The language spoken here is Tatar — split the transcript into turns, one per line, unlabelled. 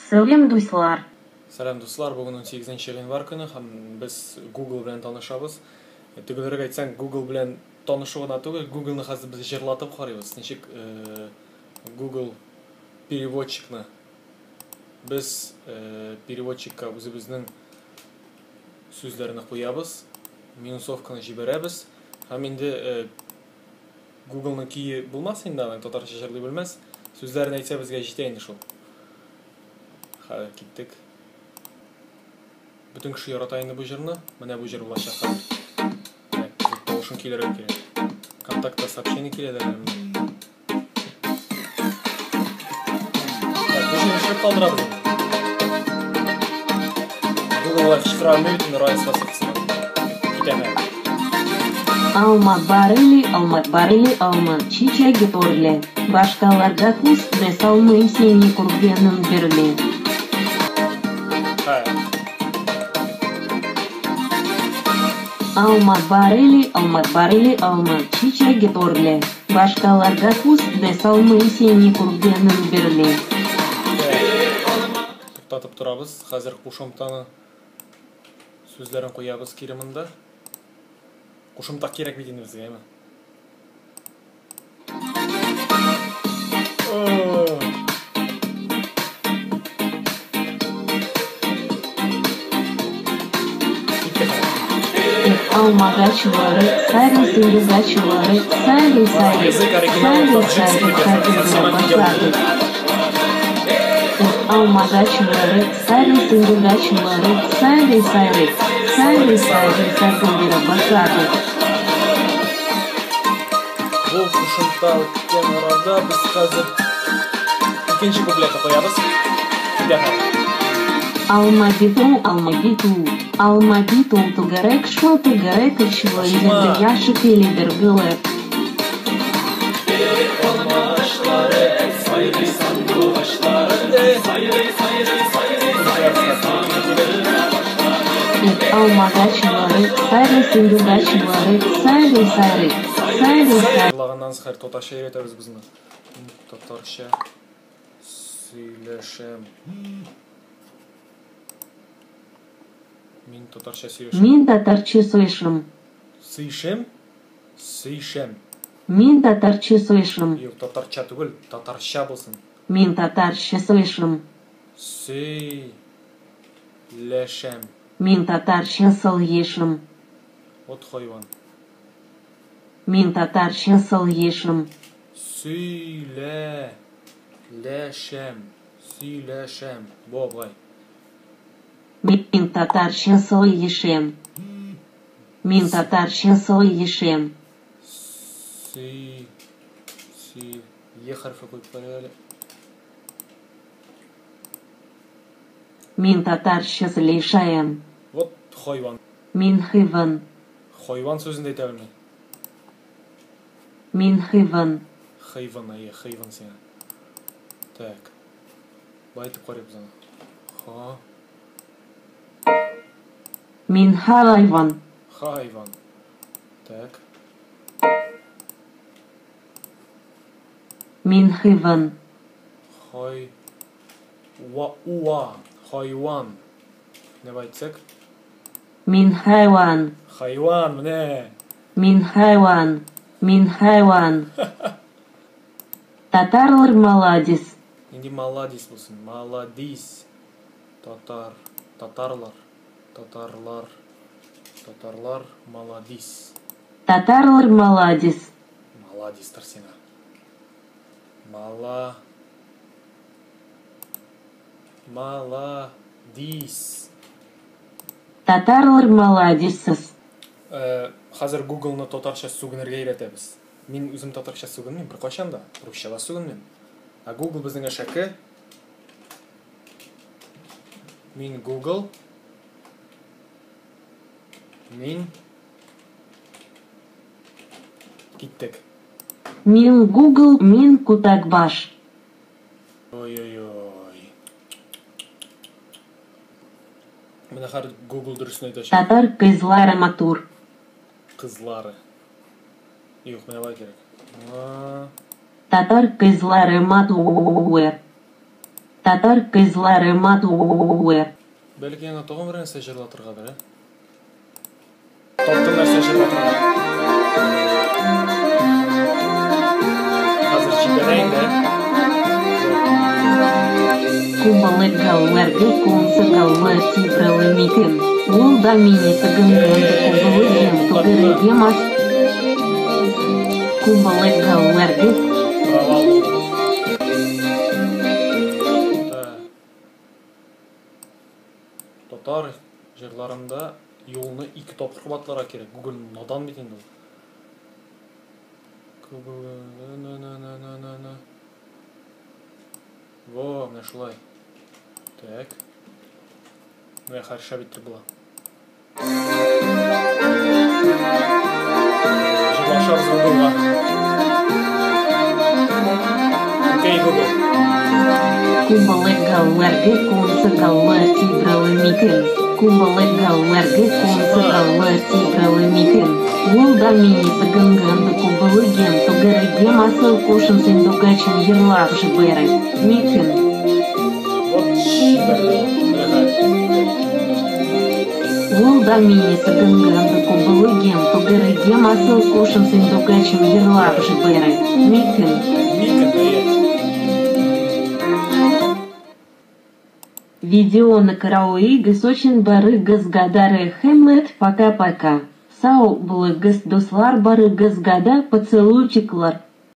Сәлам, дуслар.
Сәлам, дуслар. Бүген 18 гыйнвар көне һәм без Google белән танышабыз. Төгәлрәк әйтсәң, Google белән танышу гына түгел, Google'ны хәзер без җырлатып карыйбыз. Ничек Google переводчикны без переводчикка үзебезнең сүзләрне куябыз, минусовканы җибәрәбез һәм инде Google'ның көе булмас инде, аның татарча җырлый белмәс. Сүзләрен әйтсә безгә җитә инде шул. Хәзер киттек. Бөтен кеше ярата инде бу җырны. Менә бу җыр булачак хәзер. Так, тавышын көйләргә кирәк. Контактта сообщение килә дә әле. Так, бу җырны төшереп калдырабыз инде. Google алай кычкыра алмый бит инде Райс Васыф сыман. Китә хәзер.
Алма бар или алма бар или алма чичәге төрле. Башкаларга күз дә салмыйм сине күргәнем бирле.
Хә.
Алма бар или алма бар или алма чичәге төрле. Башкаларга күз дә салмыйм сине күргәнем бирле.
Туктатып торабыз. Хәзер кушымтаны сүзләрен куябыз кире монда. Кушымта кирәк бит инде безгә, әйме?
Алмагачлары, сайрый сандугачлары, сайрый, сайрый,
Язык оригинала
сайрый,
таджикский
сайрый,
дип яза.
саргылдап
Сама видео
басады. Алмагачлары, сайрый сандугачлары, сайрый, сайрый, сайрый, сайрый, саргылдап басады.
Бу кушымта үткән арада без хәзер икенче куплетны куябыз. Китә хәзер.
Алма биту, алма биту, алма биту, түгәрәк шул түгәрәк очлы,
Ачма.
йөзде яше киледер гөле. Алмагачлары, сайрый сандугачлары, сайрый, сайрый, сайрый, сайрый.
Җырлаганнан соң хәзер татарча өйрәтәбез без моны. Мин татарча сөйләшәм. Мин татарча сөйләшәм.
Мин татарча сөйләшәм.
Сөйшәм? Сөйшәм.
Мин татарча сөйләшәм.
Юк, татарча түгел, татарча булсын.
Мин татарча сөйләшәм.
Сөйләшәм.
Мин татарча сөйләшәм.
Вот хайван.
Мин татарча сөйләшәм.
Сөйләшәм. Сөйләшәм. Бу болай.
Мин татарча сөйләшәм. Мин татарча сөйләшәм.
Сөй сөй Е хәрефе куеп карыйк әле.
Мин татарча сөйләшәм.
Вот хайван.
Мин хайван.
Хайван сүзен дә әйтә белмим.
Мин хайван.
Хайван, әйе, хайван сиңа. Так. Былай итеп карыйбыз аны. Ха.
Мин хайван.
Хайван. Так.
Мин хайван.
Хай. Уа, уа. Хайван. Дип әйтсәк.
Мин хайван.
Хайван, менә.
Мин хайван. Мин хайван. Татарлар маладис.
Нинди маладис булсын? Маладис. Татар. Татарлар. Татарлар. Татарлар маладис.
Татарлар маладис.
Маладистыр сиңа. Мала. Маладис.
Татарлар маладиссыз.
Хәзер Google'ны татарча сүгенергә өйрәтәбез. Мин үзем татарча сүгенмим, беркайчан да. Русча да сүгенмим. Ә Google безнең әшәке. Мин Google. Мин киттек.
Мин Google, мин Кутакбаш.
Ой-ой-ой. Менә хәзер Google дөресен әйтәчәк.
Татар кызлары матур.
Кызлары. Юк, менә болай кирәк.
Татар кызлары матур. Татар кызлары матур.
Бәлки аңа тагын бер нәрсә җырлатыргадыр, ә? Таптым нәрсә җырлатырга. Хәзер җибәрә инде.
Кубалы галларгы консы галлы тибралы микем. Ул да мине сагынганда кубалы гем тугыры гемас. Кубалы галларгы.
Провал булды. Татар җырларында юлны ике тапкыр кабатларга кирәк. Google надан бит инде ул. Google на. Во, менә шулай. Так. Менә хәзер шәп итеп була. Җырлашабыз Google'га. Окей, Google.
Кубалы галларгы консы галлы тибралы микем. Кубалы галларгы консы галлы тибралы микем. Ул да мине сагынганда кубалы гем тугыры гем асыл кошым сендугачым җырлап җибәрә. Микем.
Вот җибәрде. Менә хәзер.
Ул да мине сагынганда кубалы гем тугыры гем асыл кошым сендугачым җырлап җибәрә. Микем.
Микем, әйе.
Видеоны карауыгыз өчен барыгызга да рәхмәт, пока-пока. Сау булыгыз, дуслар, барыгызга да поцелуйчиклар.